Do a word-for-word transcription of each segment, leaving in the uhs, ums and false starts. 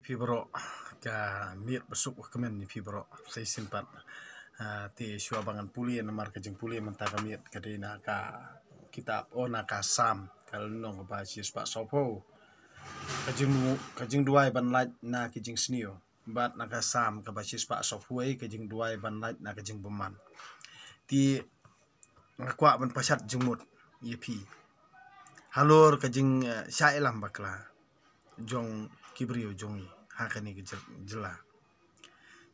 Phi baroh, ka miet ba suk ka kmen ïa phi baroh sa shisien pat. Ah, te shuwa ba ngan pule, namar ka jingpule mynta ka miet ka dei na ka kitab, oh, na ka Salm, ka lynnong kaba shispah sawphew. Ka jing, ka jingduwai ban lait na ka jingsniew. Bad na ka Salm kaba shispah sawphew wei, ka jingduwai ban lait na ka jingbymman. Te nga kwah ban pashat jingmut ïa phi halor ka jing, eh, shah ïalam bakla jong ki briew jong ngi ha kane ka jyl-, jylla.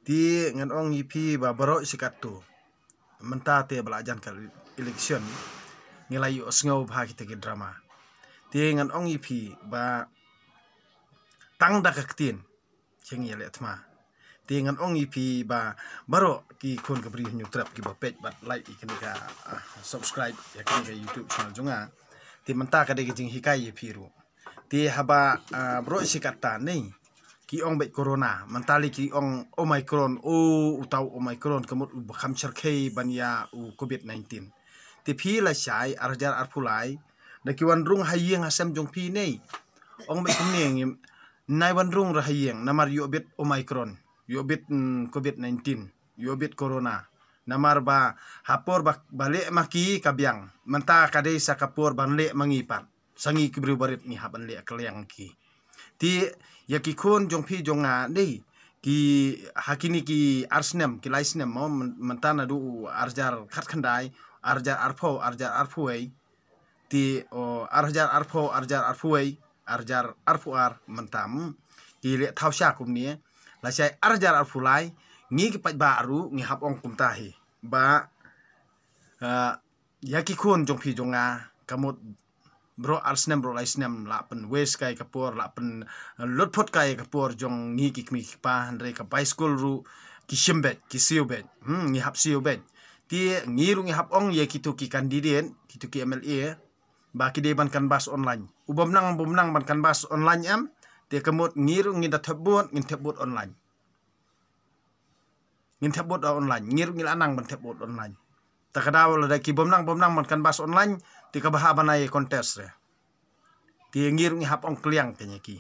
Te ngan ong ïa phi ba baroh shi katto, mynta te ba la jan ka election, ngi la ïohsngew bha kita ki drama. Te ngan ong ïa phi ba tang da ka ktien sha ngi ïaleh thma. Te ngan ong ïa phi ba baroh ki khun ka Bri Hynñiewtrep kiba peit bad like ïa kane ka, ah, subscribe ïa kane ka YouTube channel jong nga. Te mynta ka dei ka jinghikai ïa phi ruh. Te haba, ah, baroh shi katta ne ki ong beit corona, mynta lei ki ong Omicron, oh, uta u Omicron ka mut uba kham shyrkhei ban ïa u covid nineteen. Te phi lashai arhajar arphew lai, da ki wan rung ha ïing ha sem jong phi ne, ong beit kumne, ngim nai wan rung ruh ha ïing namar ïoh bit Omicron, ïoh bit, mm, covid nineteen, ïoh bit corona. Namar ba ha por ba, ba leh ma ki ka biang, mynta ka dei sa ka por ban leh ma ngi pat. Sa ngi ki briew barit ngi hap ban leh ka liang ki. Te ïa ki khun jong phi jong nga dei ki ha kine ki ar snem, ki lai snem mo, myn-, mynta naduh u arhajar khatkhyndai, arhajar arphew, arhajar arphew wei. Te, oh, arhajar arphew, arhajar arphew wei, arhajar arphew ar mynta, mm, ki leh thaw sha kumne. Lashai arhajar arphew lai, ngi ki paidbah ruh ngi hap ong kumta hi ba, ah, ïa ki khun jong phi jong nga, ka mut baroh ar snem, baroh lai snem, la pynwaste kai ka por, la pyn, eh, lutphut kai ka por jong ngi ki kmie ki kpa, hynrei ka bai skul ruh ki shim beit, ki siew beit. Hmm, ngi hap siew beit. Te ngi ruh ngi hap ong ïa kito ki candidate, kito ki M L A, ba ki dei ban canvass online. U bym nang, bym nang ban canvass online em, te ka mut ngi ruh ngi da thep vote, ngin thep vote online. Ngin thep vote da online, ngi ruh ngi la nang ban thep vote online. Ta ka daw lada ki bym nang, bym nang ban canvass online, te kaba ha ban ai contest re. Te ngi ruh ngi hap ong kliang kane ki.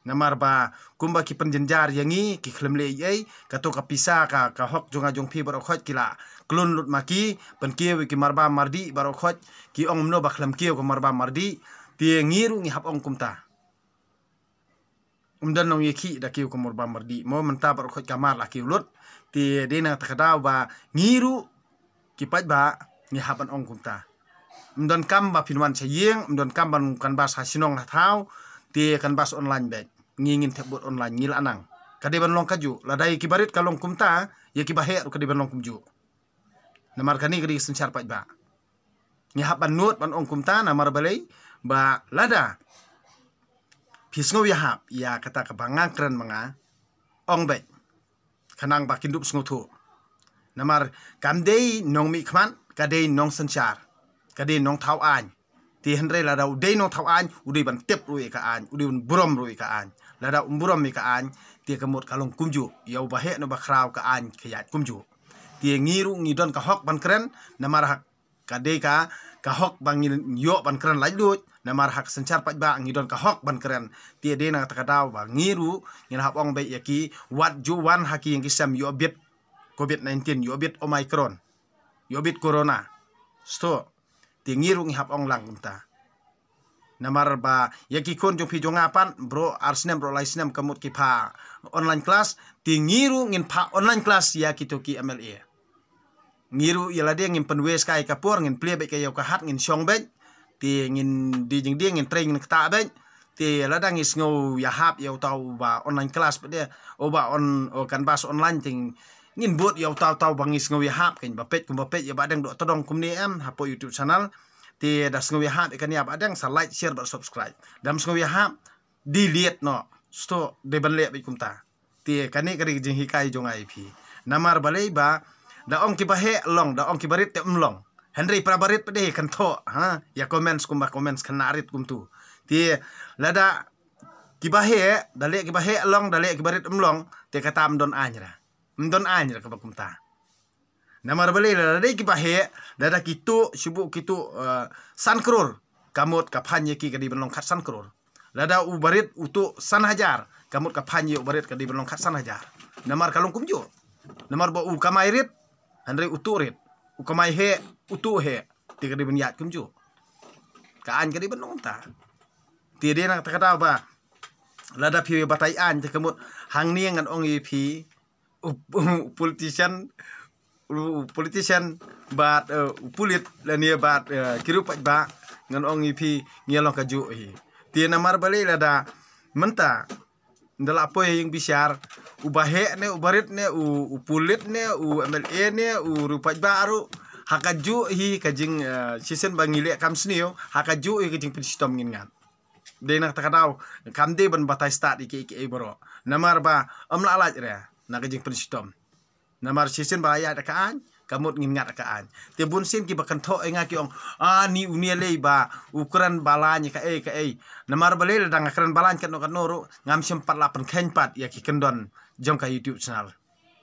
Namar ba kumba ki pynjynjar ïa ngi, ki khlem leh ei ei, kato ka pisa ka, ka hok jong nga jong phi baroh khoit ki la klun lut ma ki, pynkiew ïa ki marbam mardih baroh khoit, ki ong mano ba khlem kiew ka marbam mardih, te ngi ruh ngi hap ong kumta. Ym don nongïakhih da kiew ka marbam mardih mo, mynta baroh khoit ka mar la kiew lut. Te dei na kata ka daw ba ngi ruh ki paidbah ngi hap ban ong kumta. Ym don kam ba phin wan sha ïing, ym don kam ban canvass ha shnong ha thaw, te canvass online beit. Ngi ngin thep vote online, ngi la nang. Ka dei ban long kajuh, lada ïa ki barit ka long kumta, ïa ki baheh ruh ka dei ban long kumjuh. Namar kane ka dei ka synshar paidbah. Ngi hap ban nud ban ong kumta, namar balei ba lada phi sngew ïahap ïa kata kaba nga kren ma nga, ong beit, khnang ba kin dup sngewthuh. Namar kam dei nongmihkhmat, ka dei nongsynshar, ka dei nongthaw aiñ. Te hynrei lada u dei nongthaw aiñ, u dei ban tip ruh ïa ka aiñ, u dei ban burom ruh ïa ka aiñ. Lada um burom ïa ka aiñ, te ka mut ka long kumjuh, ïa u baheh ne u bakhraw ka aiñ ka ïaid kumjuh. Te ngi ruh ngi don ka hok ban kren, namar ha ka dei ka, ka hok ba ngin ïoh ban kren laitluid, namar ha ka synshar paidbah ngi don ka hok ban kren. Te dei na kata ka daw ba ngi ruh ngin hap ong beit ïa ki, wat ju wan ha ki ïing ki sem ïoh bit covid nineteen, ïoh bit Omicron, ïoh bit corona. Sto. Te ngi ruh ngi hap ong lang kumta. Namar ba ïa ki khun jong phi jong nga pat, baroh ar snem, baroh lai snem ka mut ki phah online class, te ngi ruh ngin phah online class ïa kito ki M L A. Ngi ruh ïa lade ngin pynwaste kai ka por, ngin plie beit ka ïew ka hat, ngin shong beit, te ngin die jingdie, ngin trei, ngin ktah beit. Te lada ngi sngew ïahap ïa uta uba online class pat de, uba on, u canvass online, te ngin bud ïa uta uta uba ngi sngew ïahap, kein ba peit kum ba peit ïa Bahdeng Dohtdong kumne em hapoh YouTube channel. Te da sngew ïahap ïa kane ïa Bahdeng, sa like, share bad subscribe. Dam sngew ïahap, delete noh. Sto, dei ban leh beit kumta. Te kane ka dei ka jinghikai jong nga ïa phi. Namar balei ba da ong ki baheh long, da ong ki barit te ym long. Hynrei para barit pat de kan thoh, ha, ïa comments kumba comments khynnah rit kumtu. Te lada ki baheh, da leh ki baheh long, da leh ki barit ym long, te kata ym don aiñ ra. Ym don aiñ ra kaba kumta. Namar balei, lada dei ki baheh, lada ki tuh, shu buh ki tuh, eh, san klur, ka mut ka fine ïa ki ka dei ban long khatsan klur. Lada u barit u tuh san hajar, ka mut ka phain ïa u barit ka dei ban long khatsan hajar. Namar ka long kumjuh. Namar ba u kamai rit, hynrei u tuh rit. U kamai heh, u tuh heh. Te ka dei ban ïaid kumjuh. Ka aiñ ka dei ban long kumta. Te dei na kata ka daw ba lada phi batai aiñ te ka mut hangne ngan ong ïa phi u, u politician, u politician bad, eh, u pulit lane bad, eh, ki riew paidbah, ngan ong ïa phi ngi long kajuh hi. Te namar balei lada mynta ynda la poi ha ïing bishar, u baheh ne, u barit ne, u, u pulit ne, u M L A ne, u riew paidbah ruh ha kajuh hi ka jing, eh, shisien ba ngi leh kam sniew, ha kajuh hi ka jingpynshitom ngin ngat. Dei na kata ka daw kam dei ban batai stad ïa kiei kiei baroh. Namar ba ym lah lait re na ka jingpynshitom. Namar shisien ba la ïaid da ka aiñ, ka mut ngin ngat da ka aiñ. Te bun sien kiba kynthoh ïa nga ki ong, ah, ni une lei ba u kren ba laiñ ïa kaei kaei. Namar balei lada nga kren ba laiñ katno katno ruh ngam shym pat la pynkheiñ pat ïa ki kyndon jong ka YouTube channel.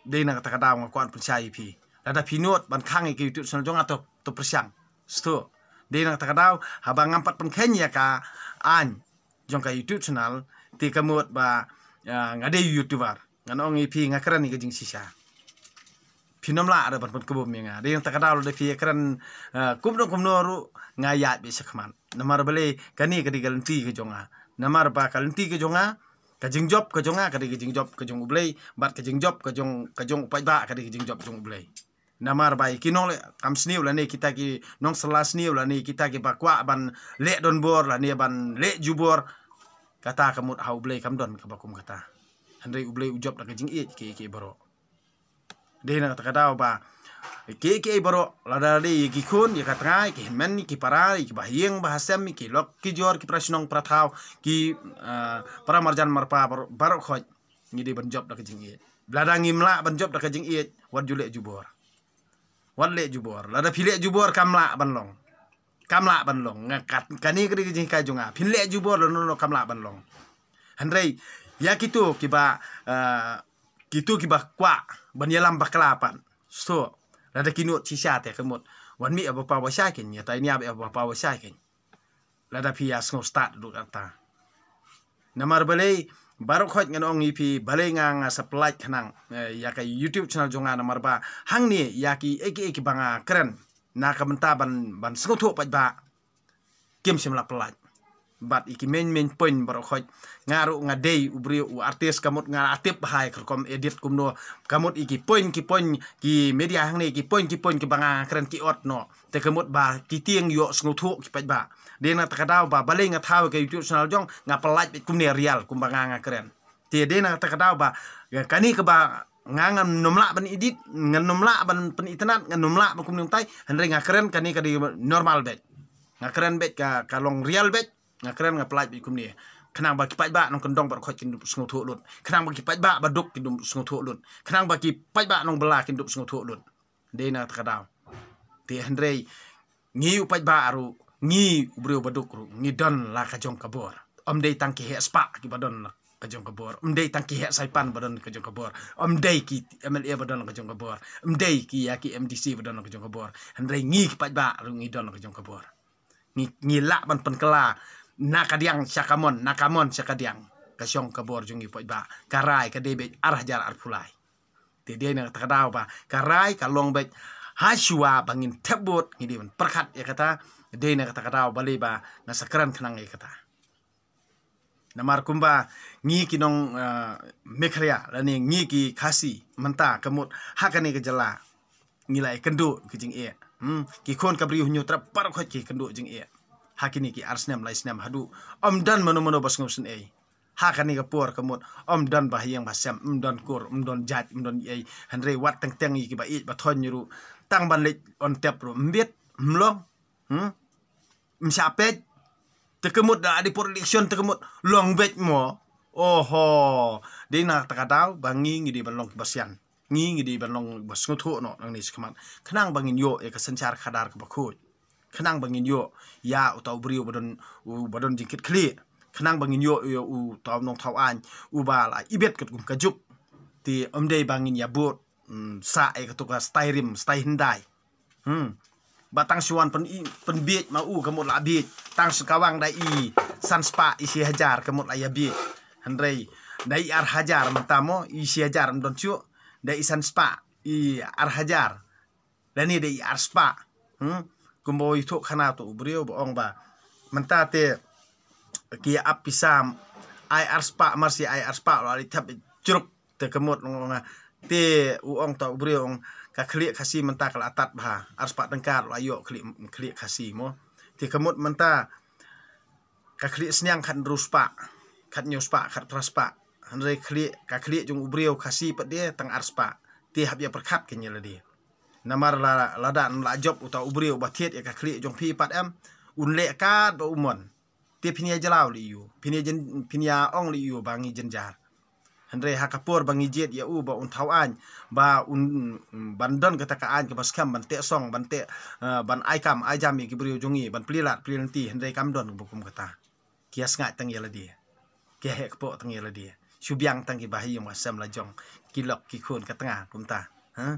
Dei na kata ka daw nga kwah pynshai ïa phi. Lada phi nud ban khang ïa ka YouTube channel jong nga to, to pyrshang. Sdang. Dei na kata ka daw haba ngam pat pynkheiñ ïa ka aiñ jong ka YouTube channel, te ka mut ba, ah, nga dei YouTuber. Ngan ong ïa phi nga kren ïa ka jingshisha. Phin ym lah ruh ban pynkhlaiñ ïa nga. Dei na kata ka daw lada phi kren, ah, kumno kumno ruh nga ïaid beit shakhmat. Namar balei kane ka dei ka lynti ka jong nga. Namar ba ka lynti ka jong nga, ka jingjop ka jong nga ka dei ka jingjop ka jong U Blei, bad ka jingjop ka jong, ka jong u paidbah ka dei ka jingjop jong U Blei. Namar ba ïa ki nongleh kam sniew lane kita ki nongsylla sniew lane kita kiba kwah ban leh donbor lane ban leh jubor, kata ka mut ha U Blei kam don kaba kum kata. Hynrei U Blei u jop da ka jingïeit kiei kiei baroh. Dei na kata ka daw ba kiei kiei baroh, lada dei ïa ki khun, ïa ka tnga, ïa ki hynmen, ïa ki para, ïa ki bahaïing bahasem, ïa ki lok ki jor, ki para shnong para thaw, ki, eh, para marjan marpa baroh, baroh khoit, ngi dei ban jop da ka jingïeit. Lada ngim lah ban jop da ka jingïeit, wat ju leh jubor. Wat leh jubor. Lada phi leh jubor kam lah ban long. Kam lah ban long. Nga kat, kane ka dei ka jinghikai jong nga. Phin leh jubor lano lano kam lah ban long. Hynrei ïa kito kiba, eh, kito kiba kwah ban ïalam bakla pat, sdang. Lada ki nud shisha te ka mut wan mih ïa ba paw ba shai kein, ïatai nia ïa ba paw ba shai kein. Lada phi ïa sngew stad ruh kata. Namar balei baroh khoit ngan ong ïa phi, balei nga, nga sa pyllait khnang, eh, ïa ka YouTube channel jong nga, namar ba hangne ïa kiei kiei kiba nga kren na ka bynta ban, ban sngewthuh paidbah, kim shym la pyllait. Bad ïa ki main main point baroh khoit, nga ruh nga dei u briew u artist, ka mut nga la tip bha ïa ka rukom edit kumno, ka mut ïa ki point ki point, ki media hangne ki point ki point kiba nga kren ki ot noh. Te ka mut ba ki tieng ïoh sngewthuh ki paidbah. Dei na kata ka daw ba balei nga thaw ïa ka YouTube channel jong nga, pyllait beit kumne real kumba nga, nga kren. Te dei na kata ka daw ba kane kaba nga, ngan ym lah ban edit, ngan ym lah ban pynitynnad, ngan ym lah ban kumne kumtai, hynrei nga kren kane ka dei normal beit. Nga kren beit ka, ka long real beit. Nga kren nga pyllait beit kumne. Khnang ba ki paidbah nongkyndong baroh khoit kin dup sngewthuh lut. Khnang ba ki paidbah ba duk kin dup sngewthuh lut. Khnang ba ki paidbah nongbylla kin dup sngewthuh lut. Dei na kata ka daw. Te hynrei ngi u paidbah ruh, ngi u briew ba duk ruh, ngi don la ka jong ka bor. Ym dei tang ki heh spah kiba don la ka jong ka bor. Ym dei tang ki heh saipan ba don la ka jong ka bor. Ym dei ki M L A ba don la ka jong ka bor. Ym dei ki ïa ki M D C ba don la ka jong ka bor. Hynrei ngi ki paidbah ruh ngi don la ka jong ka bor. Ngi, ngi lah ban pynkylla na kadiang sha kamon, na kamon sha kadiang. Ka shong ka bor jong ngi paidbah. Ka rai ka dei beit ar hajar arphew lai. Te dei na kata ka daw ba ka rai ka long beit, ha shuwa ba ngin thep vote ngi dei ban pyrkhat ïa kata. Dei na kata ka daw balei ba nga sa kren khnang ïa kata. Namar kumba ngi ki nong, eh, Meghalaya lane ngi ki Khasi mynta ka mut ha kane ka jylla ngi la ïakynduh ka jingeh. Hmm, ki khun ka Bri u Hynñiewtrep baroh khoit ki kynduh jingeh ha kine ki ar snem lai snem haduh ym don mano mano ba sngewsynei. Ha kane ka por ka mut ym don bahaïing bahasem, ym don kur, ym don jait, ym don ei. Hynrei wat teng teng ïa kiba ïeit ba thoiñ ruh, tang ban leit on tep ruh ym bit, ym long. Hmm? Ym shah peit. Te ka mut da dei por election te ka mut long beit mo. Oho. Dei na kata ka daw ba ngi, ngi dei ban long kiba sian. Ngi, ngi dei ban long ba sngewthuh noh nangne shakhmat. Khnang ba ngin ïoh ïa ka synshar khadar kaba khuid. Khnang ba ngin ïoh ïa uta u briew ba don, u ba don jingkit khlieh. Khnang ba ngin ïoh ïa uta u nongthaw aiñ uba la ibit katkum ka juk. Te ym dei ba ngin ïa bud, mm, sah ïa kato ka stai rim stai hyndai. Hmm. Ba tang shu wan pyn i, pynbiej ma u ka mut la biej. Tang shu kawang da i san spah i shi hajar ka mut la ïa bieit. Hynrei da i ar hajar mynta mo i shi hajar ym don shuh, da i san spah i ar hajar, lane da i ar spah. Hmm? Kumba u ïathuh khana uto u briew ba ong ba mynta te ki ap pisa, ai ar spah, mar shi ai ar spah la leit thep jruk. Te ka mut ong, ong, te u ong uto u briew ong, ka khlieh Khasi mynta ka la tad bha, ar spah tyngka la ïoh khlieh, khlieh Khasi mo. Te ka mut mynta ka khlieh sniang khatnriew spah, khathynñiew spah, khatphra spah. Hynrei khlieh, ka khlieh jong u briew Khasi pat de tang ar spah. Te hap ïa pyrkhat kein ïa lade. Namar la, lada la jop uto u briew ba thied ïa ka khlieh jong phi pat em, un leh katba u mon. Te phin ïa jlaw leh ïa u, phin ïa jyn-, phin ïa ong leh ïa u ba ngi jynjar. Hynrei ha ka por ba ngi jied ïa u ba un thaw aiñ, ba un, ban don kata ka aiñ kaba skhem ban teh song, ban teh, eh, ban ai kam ai jam ïa ki briew jong ngi, ban plie lad plie lynti, hynrei kam don kaba kum kata. Ki ïa sngaid tang ïa lade, ki ïa heh kpoh tang ïa lade, shu biang tang kiba ha ïing ha sem la jong, ki lok ki khun ka tnga kumta. Ha?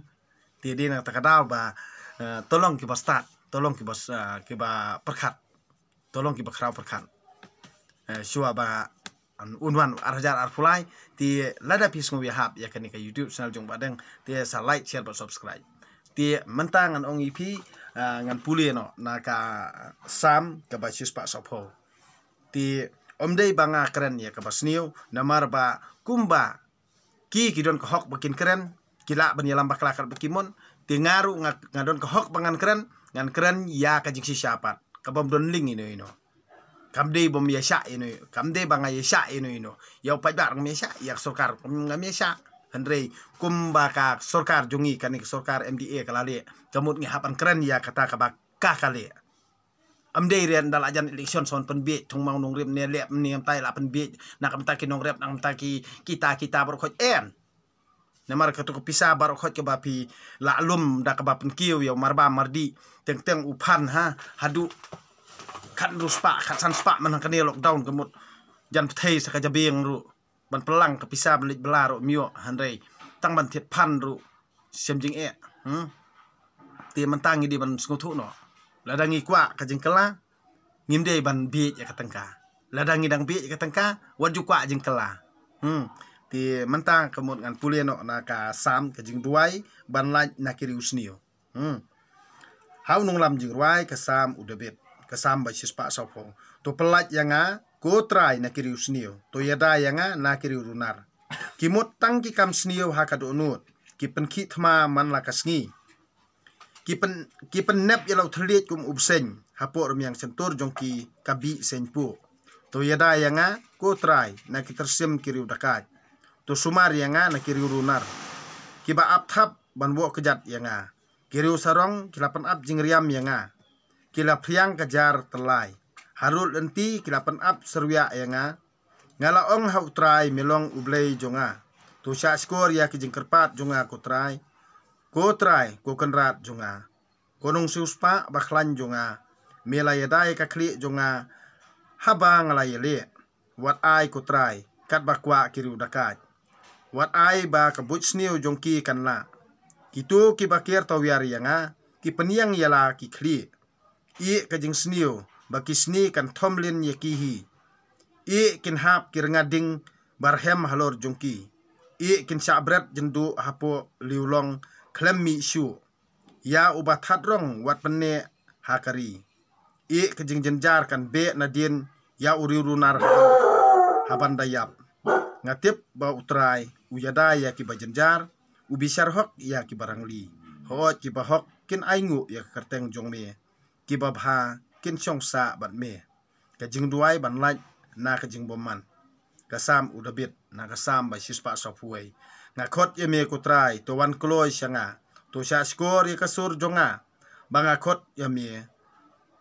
Te dei na kata ka daw ba, eh, to long kiba stad, to long kiba s-, eh, kiba pyrkhat, to long kiba khraw pyrkhat. Eh, shuwa ba, um, un wan ar hajar arphew lai, te lada phi sngew ïahap ïa kane ka YouTube channel jong Bah Deng, te sa like, share bad subscribe. Te mynta ngan ong ïa phi, ah, ngan pule noh na ka Salm kaba shispah sawphew. Te ym dei ba nga kren ïa kaba sniew, namar ba kumba ki, ki don ka hok ba kin kren, ki lah ban ïalam bakla katba ki mon. Te nga ruh nga, nga don ka hok ba ngan kren, ngan kren ïa ka jingshisha pat, kabym don lieng ïano ïano. Kam dei bym ïashah ïano, kam dei ba nga ïashah ïano ïano. Ïa u paidbah ruh ngam ïashah, ïa ka sorkar ruh ngam ïashah. Hynrei kumba ka sorkar jong ngi, kane ka sorkar M D A ka la leh, ka mut ngi hap ban kren ïa kata kaba ka, ka leh. Ym dei re ynda la jan election sa wan pynbiej, thung maw nongrep ne leh ne, mynta la pynbiej na ka bynta ki nongrep, na ka bynta ki, kita, kita baroh khoit, em. Namar kato ka pisa baroh khoit kaba phi la lum da kaba pynkiew ïa u marbam mardih, teng teng u phan ha, haduh khatnriew spah, khatsan spah man ha kane lockdown ka mut jan pyrthei sa ka jabieng ruh. Ban pynlang ka pisa ban leit bylla ruh ym ïoh, hynrei tang ban thied phan ruh shem jingeh. Hmm? Te mynta ngi dei ban sngewthuh noh. Lada ngi kwah ka jingkylla, ngim dei ban bieit ïa ka tyngka. Lada ngi dang bieit ïa ka tyngka, wat ju kwah jingkylla. Hmm. Te mynta ka mut ngan pule noh na ka Salm, ka jingduwai ban lait na ki riewsniew. Hmm. Ha u nonglam jingrwai ka Salm u David, ka Salm ba shispah sawphew. To pyllait ïa nga, ko Trai, na ki riewsniew, to ïada ïa nga na ki riewrunar. Ki mut tang ki kam sniew ha ka dohnud, ki pynkhih thma man la ka sngi. Ki pyn, ki pynnep ïa la u thylliej kum u bseiñ, hapoh rmiang shyntur jong ki ka bih seiñ puh. To ïada ïa nga, ko Trai, na ki tyrsim ki riew dakaid. To sumar ïa nga na ki riewrunar, kiba ap thap ban woh kjat ïa nga. Ki riew sarong ki la pynap jingriam ïa nga, ki la phriang ka jar tyllai. Harud lynti ki la pynap syrwiah ïa nga. Nga la ong ha u Trai, me long U Blei jong nga. To shah shkor ïa ki jingkyrpad jong nga, ko Trai. Ko Trai, ko Kynrad jong nga, ko Nongsiewspah bakhlaiñ jong nga, me la ïada ïa ka khlieh jong nga haba nga la ïaleh. Wat ai, ko Trai, katba kwah ki riew dakaid. Wat ai ba ka buit sniew jong ki kan lah. Kito kiba ker tawiar ïa nga, ki pynïeng ïa la ki khlieh. Ïeh ka jingsniew ba ki sniew kan thom lin ïa ki hi. Ïeh kin hap ki rnga ding barhem halor jong ki. Ïeh kin shah bret jynduh hapoh liewlong khlem mih shuh. Ïa uba thad rong wat pynneh ha ka ri. Ïeh ka jingjynjar kan beh nadien ïa u riewrunar haban, haban da ïap. Nga tip ba u Trai u ïada ïa kiba jynjar, u bishar hok ïa kiba rangli. Hooid, kiba hok kin ainguh ïa ka kyrteng jong me, kiba bha kin shong sah bad me. Ka jingduwai ban lait na ka jingbymman. Ka Salm u David, na ka Salm ba shispah sawphew wei. Nga khot ïa me, ko Trai, to wan kloi sha nga. To shah shkor ïa ka sur jong nga ba nga khot ïa me.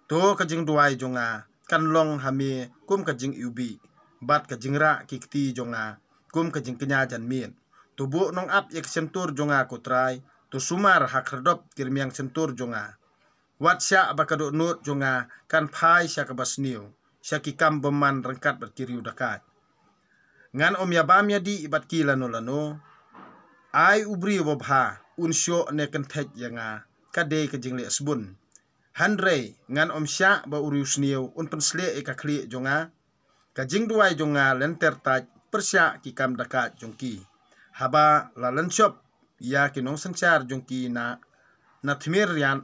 To ka jingduwai jong nga kan long ha me kum ka jingiwbih, bad ka jingrah ki kti jong nga kum ka jingkñia janmiet. To buh nongap ïa ka shyntur jong nga, ko Trai. To sumar ha khyrdop ki rmiang shyntur jong nga. Wat shah ba ka dohnud jong nga kan phai sha kaba sniew, sha ki kam bymman ryngkat bad ki riew dakaid. Ngan ym ïabam ïadih bad ki lano lano. Ai u briew babha un shoh ne kynthei ïa nga, ka dei ka jingleh sbun. Hynrei ngan ym shah ba u riewsniew un pynshlei ïa ka khlieh jong nga. ka jingduwai jong nga lynter tait pyrshah ki kam da kait jong ki. Haba la lynshop ïa ki nongsynshar jong ki na, na thmir riat,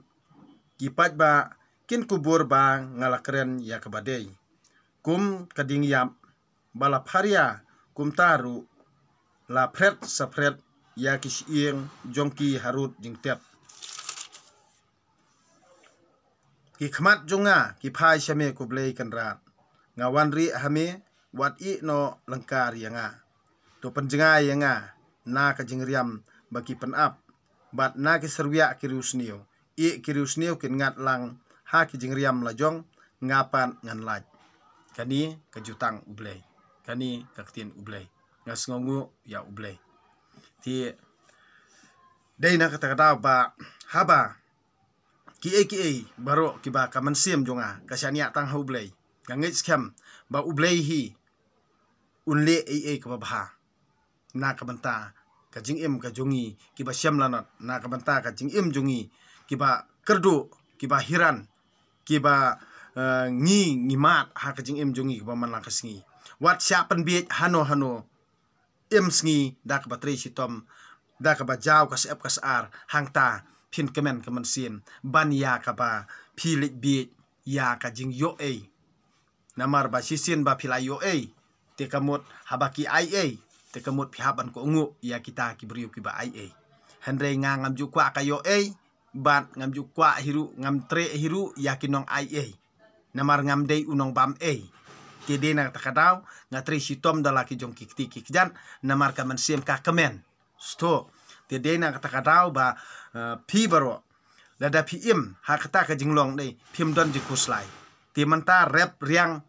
ki paidbah kin kubur ba nga la kren ïa kaba dei. Kum ka ding ïap ba la pharia, kumta ruh la phret saphret ïa ki shyieng jong ki harud jingtep. Ki khmat jong nga ki phai sha me ko Blei Kynrad. Nga wan rieh ha me, wat ïeh noh lyngkar ïa nga. To pynjngai ïa nga na ka jingriam ba ki pynap, bad na ki syrwiah ki riewsniew. Ïeh ki riewsniew kin ngat lang ha ki jingriam la jong, nga pat ngan lait. Kane ka jutang U Blei. Kane ka ktien U Blei. Nga sngewnguh ïa U Blei. Te dei na kata ka daw ba haba kiei kiei baroh kiba ka mynsiem jong nga ka shaniah tang ha U Blei, nga ngeit skhem ba U Blei hi un leh ei ei kaba bha na ka bynta ka jingim ka jong ngi kiba shem lanot, na ka bynta ka jingim jong ngi kiba kyrduh, kiba hiran, kiba, eh, ngi ngi mad ha ka jingim jong ngi kiba man la ka sngi. Wat shah pynbiej hano hano, im sngi da kaba trei shitom, da kaba jaw ka syep ka sar, hangta phin kmen ka mynsiem ban ïa kaba phi leit biej ïa ka jingïoh ei. Namar ba shisien ba phi la ïoh ei, te ka mut haba ki ai ei, te ka mut phi hap ban kohnguh ïa kita ki briew kiba ai ei. Hynrei nga ngam ju kwah ka ïoh ei, bad ngam ju kwah hi ruh, ngam treh hi ruh ïa ki nong ai ei. Namar ngam dei u nongbam ei. Te dei na kata ka daw nga trei shitom da la ki jong ki kti ki kjat, namar ka mynsiem ka kmen. Sngewthuh. Te dei na kata ka daw ba, eh, phi baroh, lada phi im ha kata ka jinglong dei, phim don jingkhuslai. Te mynta rep riang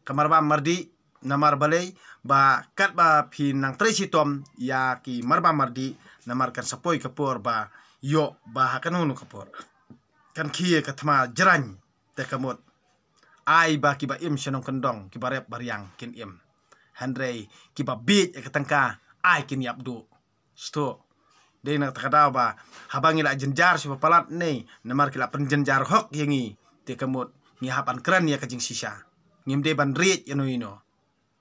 ka marbam mardi, namar balei ba katba phi nang trei shitom ïa ki marbam mardi, namar kan sa poi ka por ba ïoh ba ha kano kano ka por kan khie ka thma jrang. Te ka mut ai ba kiba im shnong kyndong, kiba rep ba riang kin im. Hynrei kiba biej ïa ka tyngka ai kin ïap duh. Sngewthuh. Dei na kata ka daw ba haba ngi la jynjar sha ba palat ne, namar ki la pynjynjar hok ïa ngi, te ka mut ngi hap ban kren ïa ka jingshisha. Ngim dei ban riej ïano ïano.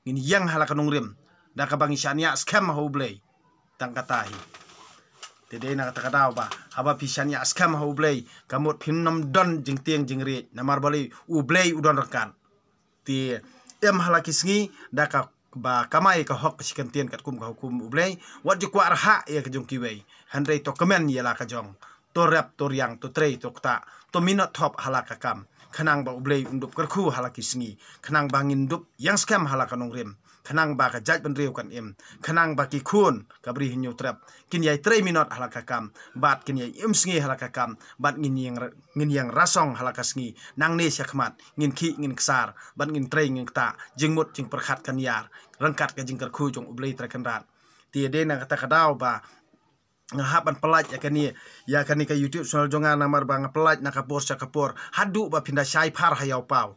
Ngin ïeng ha la ka nongrim da kaba ngi shaniah skhem ha U Blei. Tang kata hi. Te dei na kata ka daw ba haba phi shaniah skhem ha U Blei, ka mut phin ym don jingtieng jingriej, namar balei U Blei u don ryngkat. Te im ha la ki sngi da kaba kamai ka hok ka shi kyntien katkum ka hukum U Blei. Wat ju kwah rhah ïa ka jong kiwei, hynrei to kmen ïa la ka jong. To rep, to riang, to trei, to ktah, to minot thop ha la ka kam, khnang ba U Blei un dup kyrkhu ha la ki sngi, khnang ba ngin dup ïeng skhem ha la ka nongrim, khnang ba ka jaitbynriew kan im, khnang ba ki khun ka Bri Hynñiewtrep kin ïai trei minot ha la ka kam, bad kin ïai im sngi ha la ka kam, bad ngin ïeng ra-, ngin ïeng rasong ha la ka sngi. Nangne shakhmat ngin khih ngin ksar, bad ngin trei ngin ktah, jingmut jingpyrkhat kan ïar ryngkat ka jingkyrkhu jong U Blei Trai Kynrad. Te dei na kata ka daw ba nga hap ban pyllait ïa kane, ïa kane ka YouTube channel jong nga, namar ba nga pyllait na ka por sha ka por haduh ba phin da shai phar ha ïaw paw.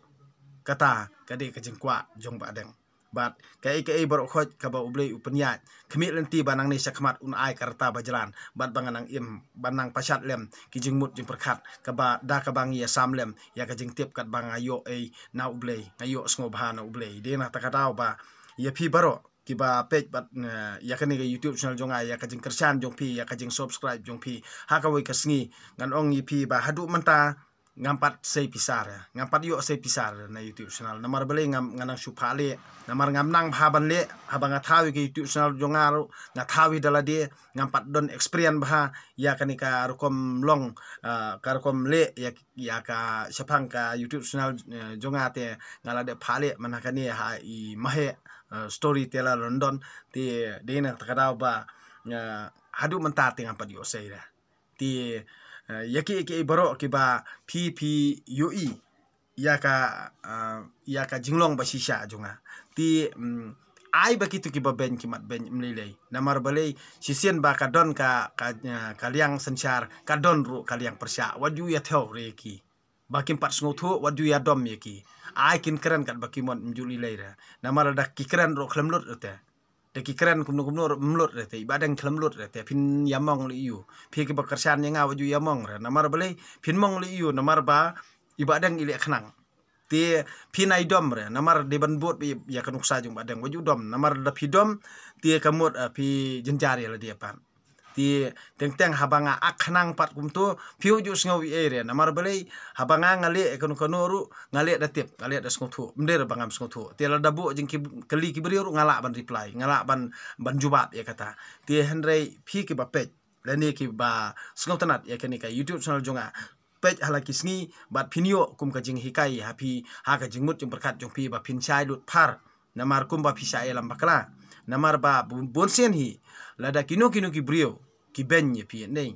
Kata ka dei ka jingkwah jong Bahdeng. Bad kaei kaei baroh khoit kaba U Blei u pynïaid, khmih lynti ba nangne shakhmat un ai ka rta ba jlan, bad ba nga nang im, ba nang pashat lem ki jingmut jingpyrkhat kaba da kaba ngi ïasam lem ïa ka jingtip katba nga ïoh ei na U Blei, nga ïoh sngewbha na U Blei. Dei na kata ka daw ba ïa phi baroh kiba peit bad, eh, ïa kane ka YouTube channel jong nga, ïa ka jingkyrshan jong phi, ïa ka jingsubscribe jong phi ha kawei ka sngi, ngan ong ïa phi ba haduh mynta ngam pat sei pisa re, ngam pat ïoh sei pisa re na YouTube channel. Namar balei ngam, nga nang shu phah leh, namar ngam nang bha ban leh. Haba nga thaw ïa ka YouTube channel jong nga ruh nga thaw hi da lade, ngam pat don experience bha ïa kane ka rukom long, ah, ka rukom leh ïa, ïa ka shaphang ka YouTube channel, eh, jong nga. Te nga la dep phah leh man ha kane ha i Maheh, eh, Storyteller London. Te dei na kata ka daw ba, eh, haduh mynta te ngam pat ïoh sei re. Te, eh, ïa ki, ïa ki baroh kiba phi, phi ïohi ïa ka, eh, ïa ka jinglong ba shisha jong nga. Te, mm, ai ba kito kiba beiñ ki mat beiñ, ym lei lei. Namar balei, shisien ba ka don ka, ka, eh, ka liang synshar, ka don ruh ka liang pyrshah. Wat ju ïa thew re ïa ki. Ba kim pat sngewthuh, wat ju ïa dom ïa ki. Ai kin kren katba ki mon, ym ju lei lei re. Namar da ki kren ruh khlem lut re te. Da ki kren kumno kumno ruh ym lut re te, i Bahdeng khlem lut re te, phin ïa mong lei ïa u. Phi kiba kyrshan ïa nga, wat ju ïa mong re. Namar balei phin mong lei ïa u? Namar ba i Bahdeng i leh khnang. Te phi nai dom re, namar dei ban bud ïa ka nuksa jong Bahdeng, wat ju dom, namar da phi dom te ka mut, eh, phi jynjar ïa lade pat. Te teng teng haba nga ak khnang pat kumto, phi wat ju sngew ei ei re, namar balei, haba nga nga leh kano kano ruh nga leh da tip, nga leh da sngewthuh, ym dei re ba ngam sngewthuh. Te lada buh jingkylli ki briew ruh nga lah ban reply, nga lah ban, ban jubab ïa kata. Te hynrei phi kiba peit lane kiba sngewtynnat ïa kane ka YouTube channel jong nga, peit ha la ki sngi bad phin ïoh kum ka jinghikai ha phi, ha ka jingmut jingpyrkhat jong phi ba phin shai lut phar. Namar kumba phi shah ïalam bakla, namar ba bun, bun sien hi lada kino kino ki briew ki beiñ ïa phi ne,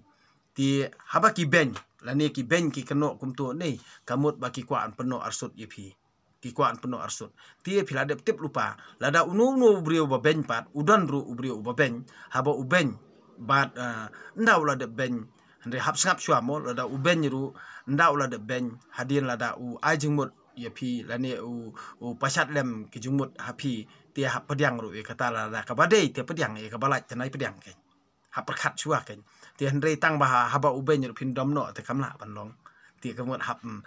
te haba ki beiñ lane ki beiñ ki kynnoh kumto ne, ka mut ba ki kwah ban pynnoh arsut ïa phi, ki kwah ban pynnoh arsut. Te phi la dep tip lypa, lada uno uno u briew ba beiñ pat, u don ruh u briew uba beiñ, haba u beiñ bad, eh, ynda u la dep beiñ, hynrei hap sngap shuwa mo, lada u beiñ ruh ynda u la dep beiñ, hadien lada u ai jingmut ïa phi lane u, u pashat lem ki jingmut ha phi, te hap pdiang ruh ïa kata, lada kaba dei te pdiang, ïa kaba lait te nai pdiang keiñ. Hap pyrkhat shuwa keiñ. Te hynrei tang ba ha, haba u beiñ ruh phin dom noh te kam lah ban long. Te ka mut hap, mm,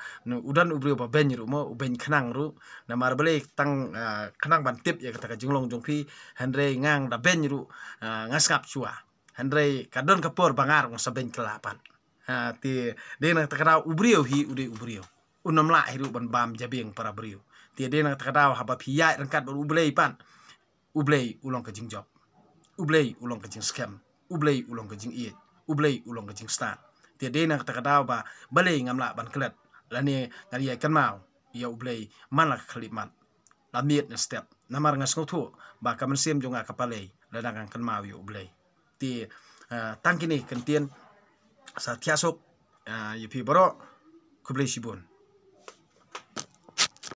u don u briew ba beiñ ruh mo, u beiñ khnang ruh. Namar balei, tang, ah, khnang ban tip ïa kata ka jinglong jong phi, hynrei nga da beiñ ruh, ah, nga sngap shuwa. Hynrei ka don ka por ba nga ruh nga sa beiñ kylla pat. Ha, te dei na kata ka daw u briew hi u dei u briew. Un ym lah hi ruh ban bam jabieng para briew. Te dei na kata ka daw haba phi ïaid ryngkat bad U Blei pat, U Blei u long ka jingjop, U Blei u long ka jingskhem, U Blei u long ka jingïeit, U Blei u long ka jingstad. Te dei na kata ka daw ba balei ngam lah ban klet lane ngan ïai kynmaw ïa U Blei man la ka khyllipmat, la miet na step. Namar nga sngewthuh ba ka mynsiem jong nga ka palei lada ngan kynmaw ïa U Blei. Te, ah, tang kine ki kyntien, sa thiah suk, ah, ïa phi baroh. Khublei shibun.